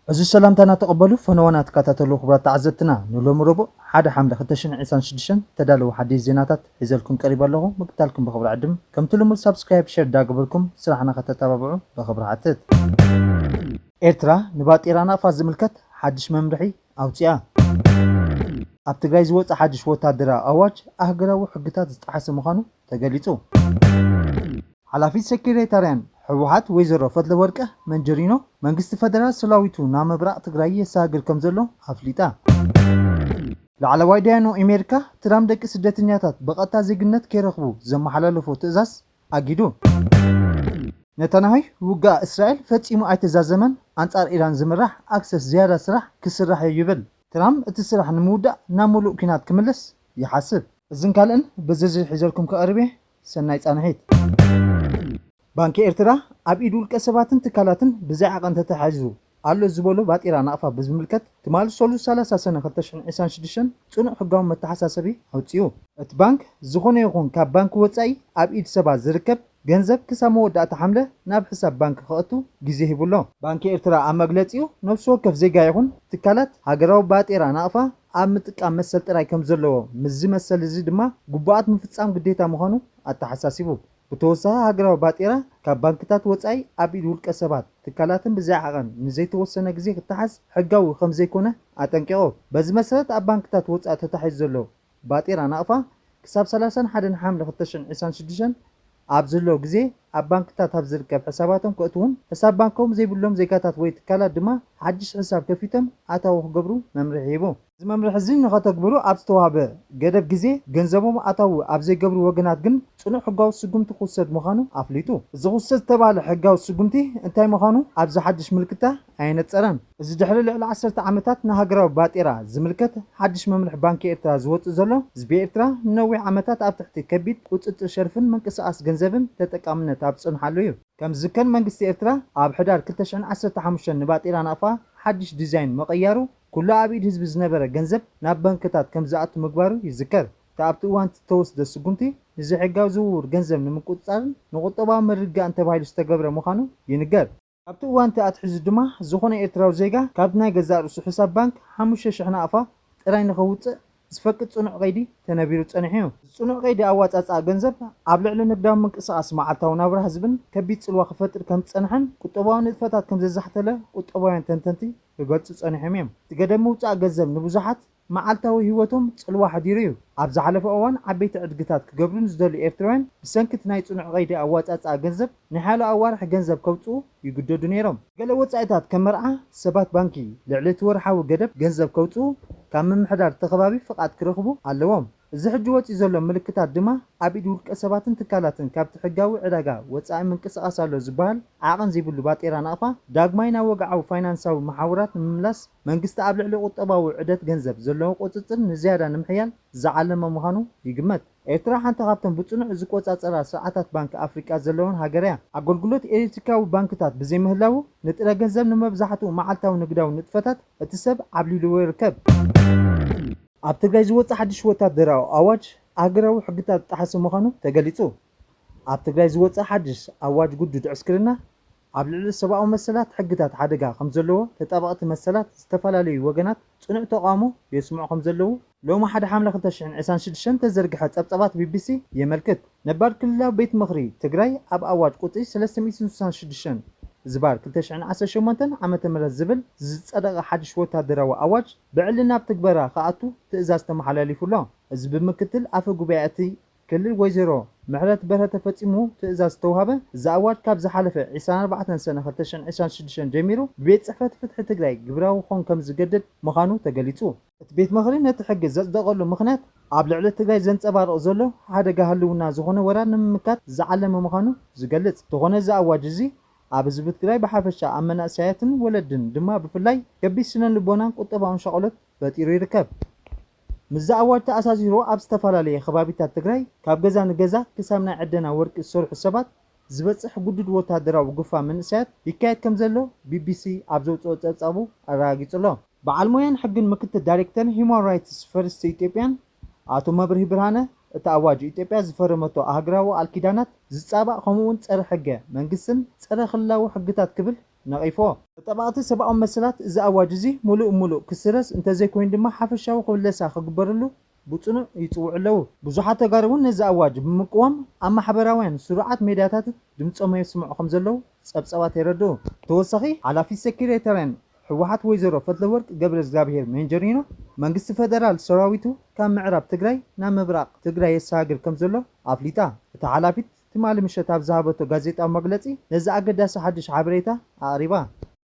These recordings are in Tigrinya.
እዚ ሰላምታና ተቐበሉ፣ ፈነወና ትከታተሉ ክቡራት ተዓዘብትና። ንሎሚ ረቡዕ ሓደ ሓምለ ክልተ ሽሕን ዕስራን ሽዱሽተን ተዳለዉ ሓደሽቲ ዜናታት ሒዘልኩም ቀሪበ ኣለኹ። ምክታልኩም ብኽብሪ ዕድም። ከምቲ ልሙድ ሳብስክራይብ፣ ሸር ዳግበርኩም ስራሕና ከተተባብዑ ብኽብሪ ሓትት። ኤርትራ ንባጤራ ናቕፋ ዝምልከት ሓድሽ መምርሒ ኣውጺኣ። ኣብ ትግራይ ዝወጸ ሓድሽ ወታደራዊ ኣዋጅ ኣህገራዊ ሕግታት ዝጠሓሰ ምዃኑ ተገሊጹ። ሓላፊት ሴክሬታርያን ህወሓት ወይዘሮ ፈትለወርቅ መንጀሪኖ፣ መንግስቲ ፈደራል ሰራዊቱ ናብ ምብራቕ ትግራይ የሳግር ከም ዘሎ ኣፍሊጣ። ላዕለዋይ ዳያኑ ኣሜሪካ፣ ትራምፕ ደቂ ስደተኛታት ብቐጥታ ዜግነት ከይረኽቡ ዘመሓላለፎ ትእዛዝ ኣጊዱ። ነታንያሁ፣ ውግእ እስራኤል ፈጺሙ ኣይተዛዘመን፣ ኣንጻር ኢራን ዝምራሕ ኣክሰስ ዝያዳ ስራሕ ክስራሕ እዩ ይብል። ትራምፕ እቲ ስራሕ ንምውዳእ ናብ ምሉእ ኲናት ክምለስ ይሓስብ። እዝን ካልእን ብዝርዝር ሒዘልኩም ክቐርብ እየ። ሰናይ ጻንሒት። ባንኪ ኤርትራ ኣብ ኢድ ውልቀ ሰባትን ትካላትን ብዘይ ዓቐን ተታሒዙ ኣሎ ዝበሎ ባጤራ ናቕፋ ብዝምልከት፣ ትማሊ ሰሉስ ሰላሳ ሰነ ክልተ ሽሕን ዕስራን ሽዱሽተን ጽኑዕ ሕጋዊ መተሓሳሰቢ ኣውጺኡ። እቲ ባንክ፣ ዝኾነ ይኹን ካብ ባንኪ ወጻኢ ኣብ ኢድ ሰባት ዝርከብ ገንዘብ ክሳብ መወዳእታ ሓምለ ናብ ሕሳብ ባንክ ክእቱ ግዜ ሂቡ ኣሎ። ባንኪ ኤርትራ ኣብ መግለጺኡ፣ ነፍሲ ወከፍ ዜጋ ይኹን ትካላት ሃገራዊ ባጤራ ናቕፋ ኣብ ምጥቃም መሰል ጥራይ ከም ዘለዎ፣ ምስዚ መሰል እዚ ድማ ግቡኣት ምፍጻም ግዴታ ምዃኑ ኣተሓሳሲቡ። ብተወሳኺ፣ ሃገራዊ ባጤራ ካብ ባንክታት ወጻኢ ኣብ ኢድ ውልቀ ሰባት፣ ትካላትን ብዘይ ዓቐን ንዘይተወሰነ ግዜ ክተሓዝ ሕጋዊ ከም ዘይኮነ ኣጠንቂቑ። በዚ መሰረት፣ ኣብ ባንክታት ወጻኢ ተታሒዙ ዘሎ ባጤራ ናቕፋ ክሳብ ሰላሳን ሓደን ሓምለ ክልተ ሽሕን ዕስራን ሽዱሽተን ኣብ ዘሎ ግዜ ኣብ ባንክታት ኣብ ዝርከብ ሕሳባቶም ከእትዉን ሕሳብ ባንኮም ዘይብሎም ዜጋታት ወይ ትካላት ድማ ሓድሽ ሕሳብ ከፊቶም ኣታዊ ክገብሩ መምርሒ ሂቡ። እዚ መምርሒ እዚ ንኸተግብሩ ኣብ ዝተዋህበ ገደብ ግዜ ገንዘቦም ኣታዊ ኣብ ዘይገብሩ ወገናት ግን ጽኑዕ ሕጋዊ ስጉምቲ ክውሰድ ምዃኑ ኣፍሊጡ። እዚ ክውሰድ ዝተባህለ ሕጋዊ ስጉምቲ እንታይ ምዃኑ ኣብዚ ሓድሽ ምልክታ ኣየነጸረን። እዚ ድሕሪ ልዕሊ ዓሰርተ ዓመታት ንሃገራዊ ባጤራ ዝምልከት ሓድሽ መምርሒ ባንኪ ኤርትራ ዝወጽእ ዘሎ፣ እዚ ብኤርትራ ንነዊሕ ዓመታት ኣብ ትሕቲ ከቢድ ቁጽጽር ሸርፍን ምንቅስቓስ ገንዘብን ተጠቃምነት ኣብ ዝጸንሓሉ እዩ። ከም ዝዝከር፣ መንግስቲ ኤርትራ ኣብ ሕዳር ክልተ ሽሕን ዓሰርተ ሓሙሽተን ንባጤራ ናቕፋ ሓድሽ ዲዛይን ምቕያሩ፣ ኩሉ ኣብ ኢድ ህዝቢ ዝነበረ ገንዘብ ናብ ባንክታት ከም ዝኣቱ ምግባሩ ይዝከር። እቲ ኣብቲ እዋን እቲ ዝተወስደ ስጉምቲ፣ ንዘይሕጋዊ ዝውውር ገንዘብ ንምቁጽጻርን ንቁጠባዊ ምርግጋእን ተባሂሉ ዝተገብረ ምዃኑ ይንገር። ካብቲ እዋን እቲ ኣትሒዙ ድማ፣ ዝኾነ ኤርትራዊ ዜጋ ካብ ናይ ገዛእ ርእሱ ሕሳብ ባንክ ሓሙሽተ ሽሕ ናቕፋ ጥራይ ንኸውጽእ ዝፈቅድ ጽኑዕ ቀይዲ ተነቢሩ ጸኒሑ እዩ። እዚ ጽኑዕ ቀይዲ ኣዋጻጽኣ ገንዘብ፣ ኣብ ልዕሊ ንግዳዊ ምንቅስቓስ መዓልታዊ ናብራ ህዝብን ከቢድ ጽልዋ ክፈጥር ከም ዝጸንሐን ቁጠባዊ ንጥፈታት ከም ዘዛሕተለ ቁጠባውያን ተንተንቲ ክገልጹ ጸኒሖም እዮም። እቲ ገደብ ምውጻእ ገንዘብ ንብዙሓት መዓልታዊ ህይወቶም ጽልዋ ኣሕዲሩ እዩ። ኣብ ዝሓለፈ እዋን ዓበይቲ ዕድግታት ክገብሩ ንዝደልዩ ኤርትራውያን ብሰንኪ እቲ ናይ ጽኑዕ ቀይዲ ኣዋጻጽኣ ገንዘብ ንሓያሎ ኣዋርሕ ገንዘብ ከውጽኡ ይግደዱ ነይሮም። ገለ ወጻኢታት ከም መርዓ፣ ሰባት ባንኪ ልዕሊ እቲ ወርሓዊ ገደብ ገንዘብ ከውጽኡ ካብ ምምሕዳር እቲ ከባቢ ፍቓድ ክረኽቡ ኣለዎም። እዚ ሕጂ ወጺኡ ዘሎ ምልክታት ድማ ኣብ ኢድ ውልቀ ሰባትን ትካላትን ካብቲ ሕጋዊ ዕዳጋ ወጻኢ ምንቅስቓስ ኣሎ ዝበሃል ዓቐን ዘይብሉ ባጤራ ናቕፋ ዳግማይ ናብ ወግዓዊ ፋይናንሳዊ መሓውራት ንምምላስ መንግስቲ ኣብ ልዕሊ ቁጠባዊ ዑደት ገንዘብ ዘለዎ ቁጽጽር ንዝያዳ ንምሕያል ዝዓለመ ምዃኑ ይግመት። ኤርትራ ሓንቲ ካብተን ብጽኑዕ ዝቆጻጸራ ስርዓታት ባንክ ኣፍሪቃ ዘለወን ሃገር እያ። ኣገልግሎት ኤሌክትሪካዊ ባንክታት ብዘይምህላዉ፣ ንጥረ ገንዘብ ንመብዛሕትኡ መዓልታዊ ንግዳዊ ንጥፈታት እቲ ሰብ ዓብሊልዎ ይርከብ። ኣብ ትግራይ ዝወጽእ ሓድሽ ወታደራዊ ኣዋጅ ኣህገራዊ ሕግታት ዝጠሓሰ ምዃኑ ተገሊጹ። ኣብ ትግራይ ዝወጽእ ሓድሽ ኣዋጅ ግዱድ ዕስክርና፣ ኣብ ልዕሊ ሰብኣዊ መሰላት ሕግታት ሓደጋ ከም ዘለዎ ተጣበቕቲ መሰላት ዝተፈላለዩ ወገናት ጽኑዕ ተቓውሞ የስምዑ ከም ዘለዉ፣ ሎሚ ሓደ ሓምለ ክልተ ሽሕን ዕስራን ሽዱሽተን ተዘርግሐ ጸብጻባት ቢቢሲ የመልክት። ነባር ክልላዊ ቤት ምኽሪ ትግራይ ኣብ ኣዋጅ ቁጽሪ ሰለስተ ሚእትን ስሳን ሽዱሽተን ዝባር ክልተ ሽሕን ዓሰርተ ሸሞንተን ዓመተ ምህረት ዝብል ዝጸደቐ ሓድሽ ወታደራዊ ኣዋጅ ብዕሊ ናብ ትግበራ ክኣቱ ትእዛዝ ተመሓላሊፉ ኣሎ። እዚ ብምክትል ኣፈ ጉባኤ እቲ ክልል ወይዘሮ ምሕረት በርሀ ተፈጺሙ ትእዛዝ ዝተውሃበ እዚ ኣዋጅ ካብ ዝሓለፈ ዕስራን ኣርባዕተን ሰነ ክልተ ሽሕን ዕስራን ሽዱሽተን ጀሚሩ ብቤት ጽሕፈት ፍትሒ ትግራይ ግብራዊ ክኾን ከም ዝገደድ ምዃኑ ተገሊጹ። እቲ ቤት ምኽሪ ነቲ ሕጊ ዘጽደቐሉ ምኽንያት ኣብ ልዕሊ ትግራይ ዘንጸባርቕ ዘሎ ሓደጋ ህልውና ዝኾነ ወራር ንምምካት ዝዓለመ ምዃኑ ዝገልጽ እንተኾነ፣ እዚ ኣዋጅ እዚ ኣብ ህዝቢ ትግራይ ብሓፈሻ ኣብ መናእሰያትን ወለድን ድማ ብፍላይ ከቢድ ስነ ልቦናን ቁጠባውን ሻቕሎት ፈጢሩ ይርከብ። ምስዚ ኣዋጅ ተኣሳሲሩ ኣብ ዝተፈላለየ ከባቢታት ትግራይ ካብ ገዛ ንገዛ ክሳብ ናይ ዕደና ወርቂ ዝሰርሑ ሰባት ዝበፅሕ ግዱድ ወታደራዊ ግፋ መንእሰያት ይካየድ ከም ዘሎ ቢቢሲ ኣብ ዘውፅኦ ፀብፃቡ ኣረጋጊፁ ኣሎ። በዓል ሞያን ሕግን ምክትል ዳይሬክተር ሂውማን ራይትስ ፈርስት ኢትዮጵያን ኣቶ መብርሂ ብርሃነ፣ እቲ ኣዋጅ ኢትዮጵያ ዝፈረመቶ ኣህግራዊ ቃል ኪዳናት ዝፃባእ ከምኡውን ፀረ ሕገ መንግስትን ፀረ ክልላዊ ሕግታት ክብል ነቒፎ። ተጣባቕቲ ሰብኣዊ መሰላት እዚ ኣዋጅ እዚ ምሉእ ምሉእ ክስረዝ እንተዘይኮይኑ ድማ ሓፈሻዊ ክብለሳ ክግበረሉ ብጽኑዕ ይጽውዑ ኣለዉ። ብዙሓት ተጋሩ እውን ነዚ ኣዋጅ ብምቅዋም ኣብ ማሕበራውያን ስሩዓት ሜድያታት ድምጾም የስምዑ ከም ዘለዉ ጸብጸባት የረድኡ። ተወሳኺ ሓላፊ ሴክሬታርያን ህወሓት ወይዘሮ ፈትለወርቅ ገብረ እግዚኣብሔር መንጀሪኖ፣ መንግስቲ ፈደራል ሰራዊቱ ካብ ምዕራብ ትግራይ ናብ ምብራቕ ትግራይ የሰጋግር ከም ዘሎ ኣፍሊጣ። እታ ሓላፊት ትማሊ ምሸት ኣብ ዝሃበቶ ጋዜጣዊ መግለጺ ነዚ ኣገዳሲ ሓድሽ ሓበሬታ ኣቕሪባ።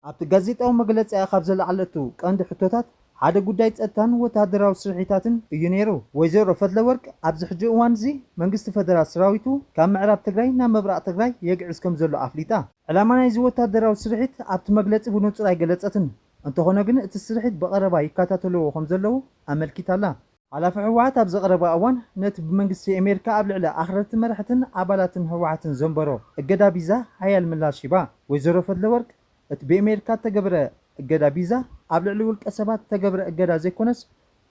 ኣብቲ ጋዜጣዊ መግለጺኣ ካብ ዘለዓለቱ ቀንዲ ሕቶታት ሓደ ጉዳይ ጸጥታን ወተሃደራዊ ስርሒታትን እዩ ነይሩ። ወይዘሮ ፈትለወርቅ ኣብዚ ሕጂ እዋን እዚ መንግስቲ ፈደራል ሰራዊቱ ካብ ምዕራብ ትግራይ ናብ ምብራቕ ትግራይ የግዕዝ ከም ዘሎ ኣፍሊጣ። ዕላማ ናይዚ ወተሃደራዊ ስርሒት ኣብቲ መግለጺ ብንጹር ኣይገለጸትን። እንተኾነ ግን እቲ ስርሒት ብቐረባ ይከታተልዎ ከም ዘለዉ ኣመልኪታ'ላ። ሓላፊ ህወሓት ኣብዚ ቀረባ እዋን ነቲ ብመንግስቲ ኣሜሪካ ኣብ ልዕሊ ኣኽረርቲ መራሕትን ኣባላትን ህወሓትን ዘንበሮ እገዳ ቪዛ ሓያል ምላሽ ሂባ። ወይዘሮ ፈትለወርቅ እቲ ብኣሜሪካ እተገብረ እገዳ ቪዛ ኣብ ልዕሊ ውልቀ ሰባት እተገብረ እገዳ ዘይኮነስ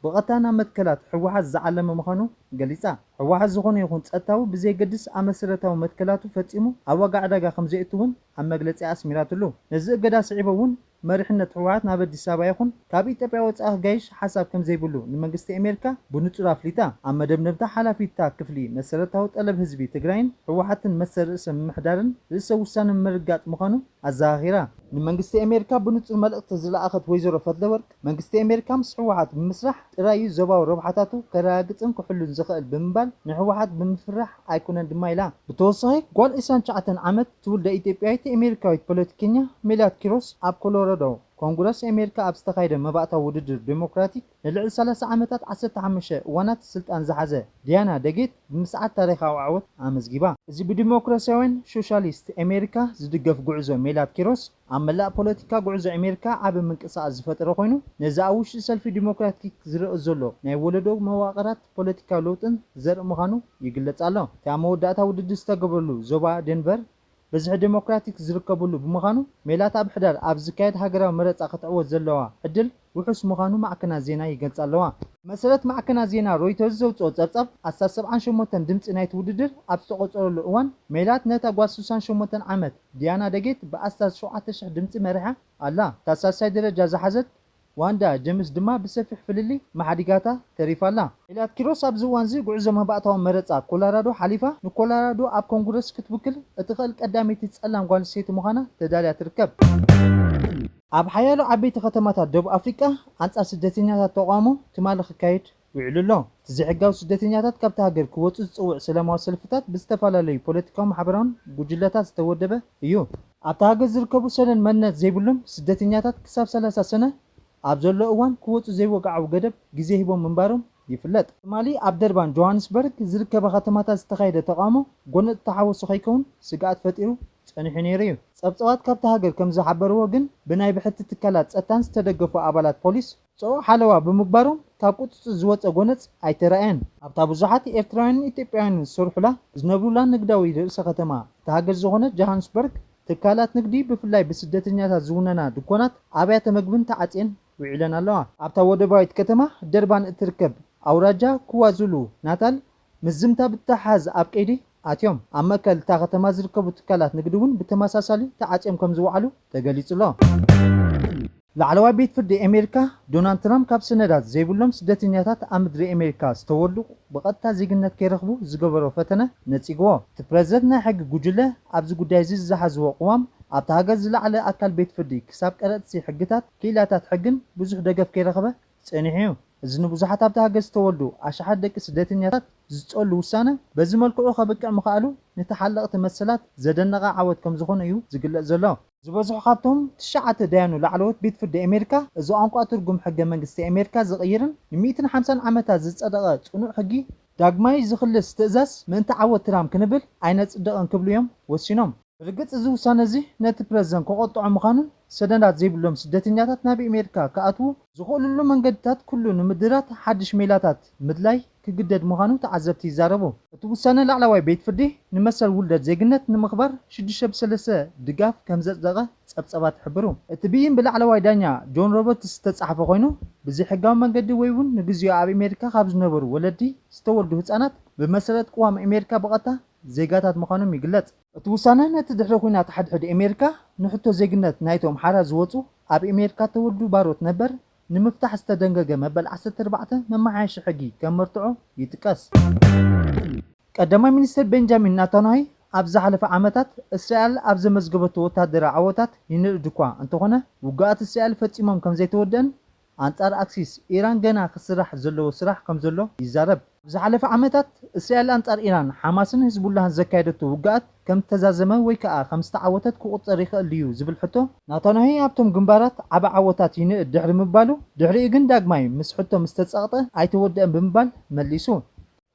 ብቐጥታ ናብ መትከላት ህወሓት ዝዓለመ ምዃኑ ገሊጻ። ህወሓት ዝኾነ ይኹን ጸጥታዊ ብዘየገድስ ኣብ መሰረታዊ መትከላቱ ፈጺሙ ኣብ ዋጋ ዕዳጋ ከም ዘየእቱ እውን ኣብ መግለጺኣ ኣስሚራትሉ። ነዚ እገዳ ስዒቡ እውን መሪሕነት ህወሓት ናብ ኣዲስ ኣበባ ይኹን ካብ ኢትዮጵያ ወጻኢ ክጋይሽ ሓሳብ ከም ዘይብሉ ንመንግስቲ ኣሜሪካ ብንጹር ኣፍሊጣ። ኣብ መደምደምታ ሓላፊት እታ ክፍሊ መሰረታዊ ጠለብ ህዝቢ ትግራይን ህወሓትን መሰል ርእሰ ምምሕዳርን ርእሰ ውሳነ ምርግጋጽ ምዃኑ ኣዘኻኺራ። ንመንግስቲ ኣሜሪካ ብንጹር መልእኽቲ ዝለኣኸት ወይዘሮ ፈትለወርቅ መንግስቲ ኣሜሪካ ምስ ህወሓት ብምስራሕ ጥራይ እዩ ዞባዊ ረብሓታቱ ከረጋግጽን ክሕሉን ዝኽእል ብምባል ንህወሓት ብምፍራሕ ኣይኮነን ድማ ኢላ። ብተወሳኺ ጓል ዕስራን ትሽዓተን ዓመት ትውልደ ኢትዮጵያዊት ኣሜሪካዊት ፖለቲከኛ ሜላት ኪሮስ ኣብ ኮሎራዶ ኮንግረስ ኣሜሪካ ኣብ ዝተኻየደ መባእታዊ ውድድር ዴሞክራቲክ ንልዕሊ ሰላሳ ዓመታት ዓሰርተ ሓሙሽተ እዋናት ስልጣን ዝሓዘ ዲያና ደጌት ብምስዓር ታሪኻዊ ዓወት ኣመዝጊባ። እዚ ብዲሞክራሲያውያን ሶሻሊስት ኣሜሪካ ዝድገፍ ጉዕዞ ሜላት ኪሮስ ኣብ መላእ ፖለቲካ ጉዕዞ ኣሜሪካ ዓቢ ምንቅስቓስ ዝፈጠረ ኮይኑ ነዚ ኣብ ውሽጢ ሰልፊ ዲሞክራቲክ ዝረአ ዘሎ ናይ ወለዶ መዋቕራት ፖለቲካዊ ለውጥን ዘርኢ ምዃኑ ይግለጽ ኣሎ። እቲ ኣብ መወዳእታ ውድድር ዝተገብረሉ ዞባ ዴንቨር ብዝሒ ዴሞክራቲክ ዝርከብሉ ብምዃኑ ሜላት ኣብ ሕዳር ኣብ ዝካየድ ሃገራዊ መረጻ ክትዕወት ዘለዋ ዕድል ውሑስ ምዃኑ ማዕከናት ዜና ይገልጻ ኣለዋ። መሰረት ማዕከናት ዜና ሮይተርስ ዘውጽኦ ጸብጻብ ኣስታት ሰብዓን ሸሞንተን ድምጺ ናይቲ ውድድር ኣብ ዝተቖጸረሉ እዋን ሜላት ነታ ጓል ስሳን ሸሞንተን ዓመት ዲያና ደጌት ብኣስታት ሸውዓተ ሽሕ ድምጺ መሪሓ ኣላ። እታ ሳልሳይ ደረጃ ዝሓዘት ዋንዳ ጀምስ ድማ ብሰፊሕ ፍልልይ መሓዲጋታ ተሪፋ ኣላ። ሜላት ኪሮስ ኣብዚ እዋን እዚ ጉዕዞ መባእታዊ መረጻ ኮሎራዶ ሓሊፋ ንኮሎራዶ ኣብ ኮንግረስ ክትውክል እትኽእል ቀዳመይቲ ጸላም ጓል ኣንስተይቲ ምዃና ተዳልያ ትርከብ። ኣብ ሓያሎ ዓበይቲ ከተማታት ደቡብ ኣፍሪቃ ኣንጻር ስደተኛታት ተቓውሞ ትማሊ ክካየድ ውዒሉ ኣሎ። እቲ ዘይሕጋዊ ስደተኛታት ካብታ ሃገር ክወጹ ዝጽውዕ ሰላማዊ ሰልፍታት ብዝተፈላለዩ ፖለቲካዊ ማሕበራውን ጉጅለታት ዝተወደበ እዩ። ኣብታ ሃገር ዝርከቡ ሰነድ መንነት ዘይብሎም ስደተኛታት ክሳብ ሰላሳ ሰነ ኣብ ዘሎ እዋን ክወጹ ዘይወግዓዊ ገደብ ግዜ ሂቦም ምንባሮም ይፍለጥ። ትማሊ ኣብ ደርባን ጆሃንስበርግ ዝርከባ ከተማታት ዝተኻየደ ተቓውሞ ጎነጽ ተሓወሶ ከይከውን ስግኣት ፈጢሩ ጸኒሑ ነይሩ እዩ። ጸብጻባት ካብታ ሃገር ከም ዝሓበርዎ ግን ብናይ ብሕቲ ትካላት ጸጥታን ዝተደገፉ ኣባላት ፖሊስ ጽዑቕ ሓለዋ ብምግባሮም ካብ ቁጽጽር ዝወጸ ጎነጽ ኣይተራእየን። ኣብታ ብዙሓት ኤርትራውያንን ኢትዮጵያውያንን ዝሰርሑላ ዝነብሩላ ንግዳዊ ርእሰ ከተማ እታ ሃገር ዝኾነት ጆሃንስበርግ ትካላት ንግዲ ብፍላይ ብስደተኛታት ዝውነና ድኳናት ኣብያተ መግብን ተዓጽየን ውዒለን ኣለዋ። ኣብታ ወደባዊት ከተማ ደርባን እትርከብ ኣውራጃ ኩዋዙሉ ናታል ምስ ዝምታ ብተሓዝ ኣብ ቀይዲ ኣትዮም። ኣብ ማእከል እታ ከተማ ዝርከቡ ትካላት ንግዲ እውን ብተመሳሳሊ ተዓጽዮም ከም ዝወዓሉ ተገሊጹ ኣሎ። ላዕለዋይ ቤት ፍርዲ ኣሜሪካ ዶናልድ ትራምፕ ካብ ሰነዳት ዘይብሎም ስደተኛታት ኣብ ምድሪ ኣሜሪካ ዝተወልዱ ብቐጥታ ዜግነት ከይረኽቡ ዝገበሮ ፈተነ ነጺግዎ። እቲ ፕረዚደንት ናይ ሕጊ ጉጅለ ኣብዚ ጉዳይ እዚ ዝሓዝዎ ቅዋም ኣብታ ሃገር ዝለዓለ ኣካል ቤት ፍርዲ ክሳብ ቀረጽቲ ሕግታት ክኢላታት ሕግን ብዙሕ ደገፍ ከይረኸበ ጸኒሑ እዩ። እዚ ንብዙሓት ኣብታ ሃገር ዝተወልዱ ኣሽሓት ደቂ ስደተኛታት ዝጸሉ ውሳነ በዚ መልክዑ ከብቅዕ ምኽኣሉ ንተሓለቕቲ መሰላት ዘደነቐ ዓወት ከም ዝኾነ እዩ ዝግለጽ ዘሎ። ዝበዝሑ ካብቶም ትሽዓተ ደያኑ ላዕለዎት ቤት ፍርዲ ኣሜሪካ እዚ ቋንቋ ትርጉም ሕገ መንግስቲ ኣሜሪካ ዝቕይርን ን ሚእትን ሓምሳን ዓመታት ዝጸደቐ ጽኑዕ ሕጊ ዳግማይ ዝኽልስ ትእዛዝ ምእንቲ ዓወት ትራምፕ ክንብል ኣይነጽድቕን ክብሉ እዮም ወሲኖም። ብርግጽ እዚ ውሳነ እዚ ነቲ ፕረዚደንት ከቖጥዖ ምዃኑን ሰነዳት ዘይብሎም ስደተኛታት ናብ ኣሜሪካ ክኣትዉ ዝኽእልሉ መንገድታት ኩሉ ንምድራት ሓድሽ ሜላታት ምድላይ ክግደድ ምዃኑ ተዓዘብቲ ይዛረቡ። እቲ ውሳነ ላዕለዋይ ቤት ፍርዲ ንመሰል ውልደት ዜግነት ንምኽባር ሽዱሽተ ብሰለስተ ድጋፍ ከም ዘጽደቐ ጸብጻባት ይሕብሩ። እቲ ብይን ብላዕለዋይ ዳኛ ጆን ሮበርትስ ዝተጻሕፈ ኮይኑ፣ ብዘይሕጋዊ መንገዲ ወይ እውን ንግዜኡ ኣብ ኣሜሪካ ካብ ዝነበሩ ወለዲ ዝተወልዱ ህጻናት ብመሰረት ቅዋም ኣሜሪካ ብቐጥታ ዜጋታት ምዃኖም ይግለጽ። እቲ ውሳነ ነቲ ድሕሪ ኲናት ሓድሕድ ኣሜሪካ ንሕቶ ዜግነት ናይቶም ሓራ ዝወጹ ኣብ ኣሜሪካ ተወልዱ ባሮት ነበር ንምፍታሕ ዝተደንገገ መበል ዓሰርተ ኣርባዕተ መመሓየሺ ሕጊ ከም መርትዖ ይጥቀስ። ቀዳማይ ሚኒስትር ቤንጃሚን ናታንያሁ ኣብ ዝሓለፈ ዓመታት እስራኤል ኣብ ዘመዝገበቶ ወታደራዊ ዓወታት ይንእድ እኳ እንተኾነ፣ ውግኣት እስራኤል ፈጺሞም ከም ዘይተወደአን ኣንጻር ኣክሲስ ኢራን ገና ክስራሕ ዘለዎ ስራሕ ከም ዘሎ ይዛረብ። ኣብ ዝሓለፈ ዓመታት እስራኤል ኣንጻር ኢራን፣ ሓማስን ህዝቡላህን ዘካየደቶ ውግኣት ከም ዝተዛዘመ ወይ ከኣ ከም ዝተዓወተት ክቑጸር ይኽእል ድዩ ዝብል ሕቶ፣ ናታንያሁ ኣብቶም ግንባራት ዓቢ ዓወታት ይንእድ ድሕሪ ምባሉ፣ ድሕሪኡ ግን ዳግማይ ምስ ሕቶ ምስ ተጸቕጠ ኣይተወደአን ብምባል መሊሱ።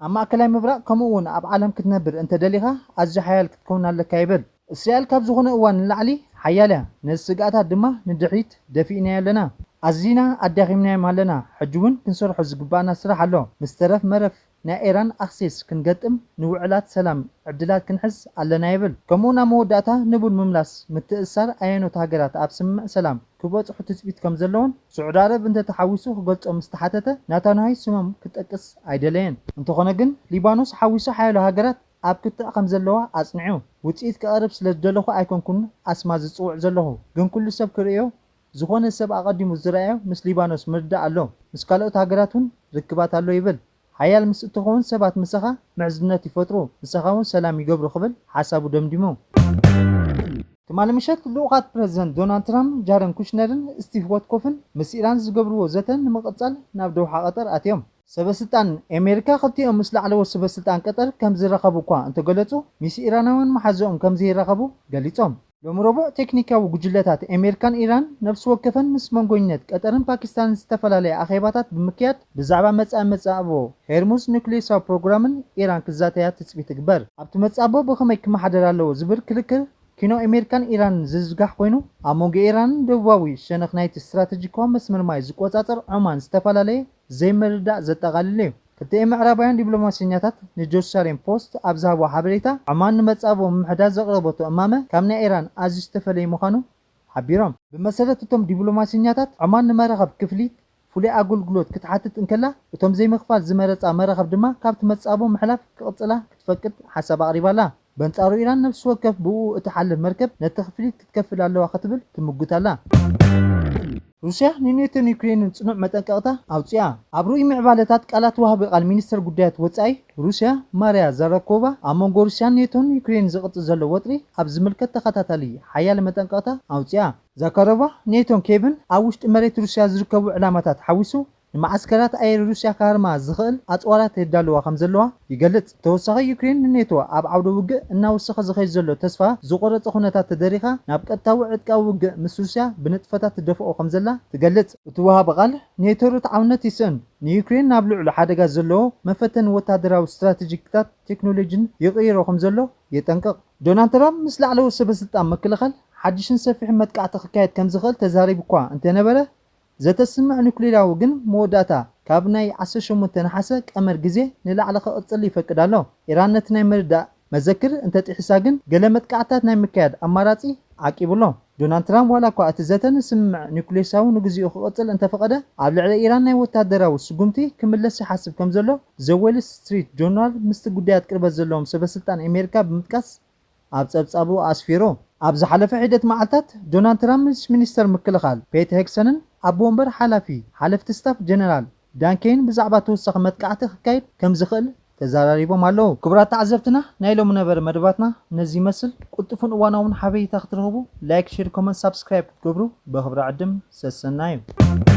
ኣብ ማእከላይ ምብራቕ ከምኡ እውን ኣብ ዓለም ክትነብር እንተደሊኻ ኣዝዩ ሓያል ክትከውን ኣለካ ይብል። እስራኤል ካብ ዝኾነ እዋን ንላዕሊ ሓያል እያ። ነዚ ስግኣታት ድማ ንድሕሪት ደፊእናዮ ኣለና። ኣዚና ኣዳኺምናዮም ኣለና። ሕጂ እውን ክንሰርሖ ዝግባኣና ስራሕ ኣሎ። ምስ ተረፍ መረፍ ናይ ኢራን ኣክሲስ ክንገጥም ንውዕላት ሰላም ዕድላት ክንሕዝ ኣለና ይብል። ከምኡ ናብ መወዳእታ ንቡር ምምላስ ምትእስሳር ኣየኖት ሃገራት ኣብ ስምምዕ ሰላም ክበጽሑ ትጽቢት ከም ዘለዎን ስዑዲ ዓረብ እንተተሓዊሱ ክገልጾ ምስ ተሓተተ ናታንያሁ ስሞም ክጠቅስ ኣይደለየን። እንተኾነ ግን ሊባኖስ ሓዊሱ ሓያሎ ሃገራት ኣብ ክትዕ ከም ዘለዋ ኣጽኒዑ። ውጽኢት ከቕርብ ስለ ዝደለኹ ኣይኮንኩን ኣስማ ዝጽውዕ ዘለኹ፣ ግን ኩሉ ሰብ ክርእዮ፣ ዝኾነ ሰብ ኣቐዲሙ ዝረኣዮ ምስ ሊባኖስ ምርድዳእ ኣሎ፣ ምስ ካልኦት ሃገራት እውን ርክባት ኣሎ ይብል። ሓያል ምስ እትኸውን ሰባት ምሳኻ ምሕዝነት ይፈጥሩ፣ ምሳኻ እውን ሰላም ይገብሩ ክብል ሓሳቡ ደምዲሙ። ትማሊ ምሸት ልኡኻት ፕረዚደንት ዶናልድ ትራምፕ ጃረን ኩሽነርን ስቲቭ ወትኮፍን ምስ ኢራን ዝገብርዎ ዘተ ንምቕጻል ናብ ዶሓ ቀጠር ኣትዮም። ሰበስልጣን ኣሜሪካ ክልቲኦም ምስ ላዕለዎት ሰበስልጣን ቀጠር ከም ዝራኸቡ እኳ እንተገለጹ፣ ምስ ኢራናውያን መሓዝኦም ከም ዘይራኸቡ ገሊጾም። ሎሚ ረቡዕ ቴክኒካዊ ጉጅለታት ኣሜሪካን ኢራን ነፍሲ ወከፈን ምስ መንጎኝነት ቀጠርን ፓኪስታንን ዝተፈላለያ ኣኼባታት ብምክያድ ብዛዕባ መጻኢ መጻብቦ ሄርሙዝ ኑክሌሳዊ ፕሮግራምን ኢራን ክዛተያ ትጽቢት ትግበር። ኣብቲ መጻብቦ ብኸመይ ክመሓደር ኣለዎ ዝብል ክርክር ኪኖ ኣሜሪካን ኢራንን ዝዝርጋሕ ኮይኑ፣ ኣብ መንጎ ኢራንን ደቡባዊ ሸነኽ ናይቲ ስትራተጂካዊ መስመር ማይ ዝቆጻጸር ዖማን ዝተፈላለየ ዘይምርድዳእ ዘጠቓልል እዩ። ክልቲኦም ምዕራባውያን ዲፕሎማሰኛታት ንጀሩሳሌም ፖስት ኣብ ዝሃብዎ ሓበሬታ፣ ዖማን ንመጻብቦ ምምሕዳር ዘቕረበቶ እማመ ካብ ናይ ኢራን ኣዝዩ ዝተፈለየ ምዃኑ ሓቢሮም። ብመሰረት እቶም ዲፕሎማሰኛታት፣ ዖማን ንመራኸብ ክፍሊት ፍሉይ ኣገልግሎት ክትሓትት እንከላ፣ እቶም ዘይምኽፋል ዝመረጻ መራኸብ ድማ ካብቲ መጻብቦ ምሕላፍ ክቕጽላ ክትፈቅድ ሓሳብ ኣቕሪባ ኣላ። በንጻሩ ኢራን ነፍሲ ወከፍ ብእኡ እትሓልፍ መርከብ ነቲ ክፍሊት ክትከፍል ኣለዋ ክትብል ትምጉት ኣላ። ሩስያ ንኔቶን ዩክሬንን ጽኑዕ መጠንቀቕታ ኣውጽኣ። ኣብ ርኡይ ምዕባለታት ቃላት ወሃቢ ቃል ሚኒስተር ጉዳያት ወጻኢ ሩስያ ማርያ ዛራኮቫ ኣብ መንጎ ሩስያን ኔቶን ዩክሬን ዝቕጽል ዘሎ ወጥሪ ኣብ ዝምልከት ተኸታታሊ ሓያል መጠንቀቕታ ኣውጽኣ። ዛካሮቫ ኔቶን ኬቭን ኣብ ውሽጢ መሬት ሩስያ ዝርከቡ ዕላማታት ሓዊሱ ንመዓስከራት ኣየር ሩስያ ክሃርማ ዝኽእል ኣጽዋራት የዳልዋ ከም ዘለዋ ይገልጽ። ብተወሳኺ ዩክሬን ንኔቶ ኣብ ዓውደ ውግእ እናወሰኸ ዝኸይድ ዘሎ ተስፋ ዝቖረጸ ኩነታት ተደሪኻ ናብ ቀጥታዊ ዕጥቃዊ ውግእ ምስ ሩስያ ብንጥፈታት ትደፍኦ ከም ዘላ ትገልጽ። እቲ ወሃቢ ቃል ኔቶ ርትዓውነት ይስእን፣ ንዩክሬን ናብ ልዑል ሓደጋ ዘለዎ መፈተኒ ወታደራዊ ስትራቴጂክታት ቴክኖሎጂን ይቕይሮ ከም ዘሎ የጠንቅቕ። ዶናልድ ትራምፕ ምስ ላዕለዎት ሰበስልጣን ምክልኻል ሓድሽን ሰፊሕን መጥቃዕቲ ክካየድ ከም ዝኽእል ተዛሪቡ እኳ እንተነበረ፣ ዘተ ስምምዕ ኑክሌራዊ ግን መወዳእታ ካብ ናይ ዓሰርተ ሸሞንተ ነሓሰ ቀመር ግዜ ንላዕሊ ክቕጽል ይፈቅድ ኣሎ። ኢራን ነቲ ናይ ምርዳእ መዘክር እንተጥሒሳ ግን ገለ መጥቃዕትታት ናይ ምክያድ ኣማራጺ ዓቂቡ ኣሎ። ዶናልድ ትራምፕ ዋላ እኳ እቲ ዘተ ንስምምዕ ኑክሌሳዊ ንግዚኡ ክቕጽል እንተፈቐደ፣ ኣብ ልዕሊ ኢራን ናይ ወታደራዊ ስጉምቲ ክምለስ ይሓስብ ከም ዘሎ ዘ ዎል ስትሪት ጆርናል ምስቲ ጉዳያት ቅርበት ዘለዎም ሰበስልጣን ኣሜሪካ ብምጥቃስ ኣብ ጸብጻቡ ኣስፊሩ። ኣብ ዝሓለፈ ሒደት መዓልታት ዶናልድ ትራምፕ ምስ ሚኒስተር ምክልኻል ፔት ሄግሰንን ኣቦ ወንበር ሓላፊ ሓለፍቲ ስታፍ ጀነራል ዳን ኬን ብዛዕባ ተወሳኺ መጥቃዕቲ ክካየድ ከም ዝኽእል ተዘራሪቦም ኣለዉ። ክቡራት ተዓዘብትና፣ ናይ ሎሚ ነበረ መደባትና ነዚ ይመስል። ቅልጡፍን እዋናውን ሓበሬታ ክትረኽቡ ላይክ፣ ሼር፣ ኮመንት፣ ሳብስክራይብ ክትገብሩ ብኽብሪ ዕድም ሰሰናዩ።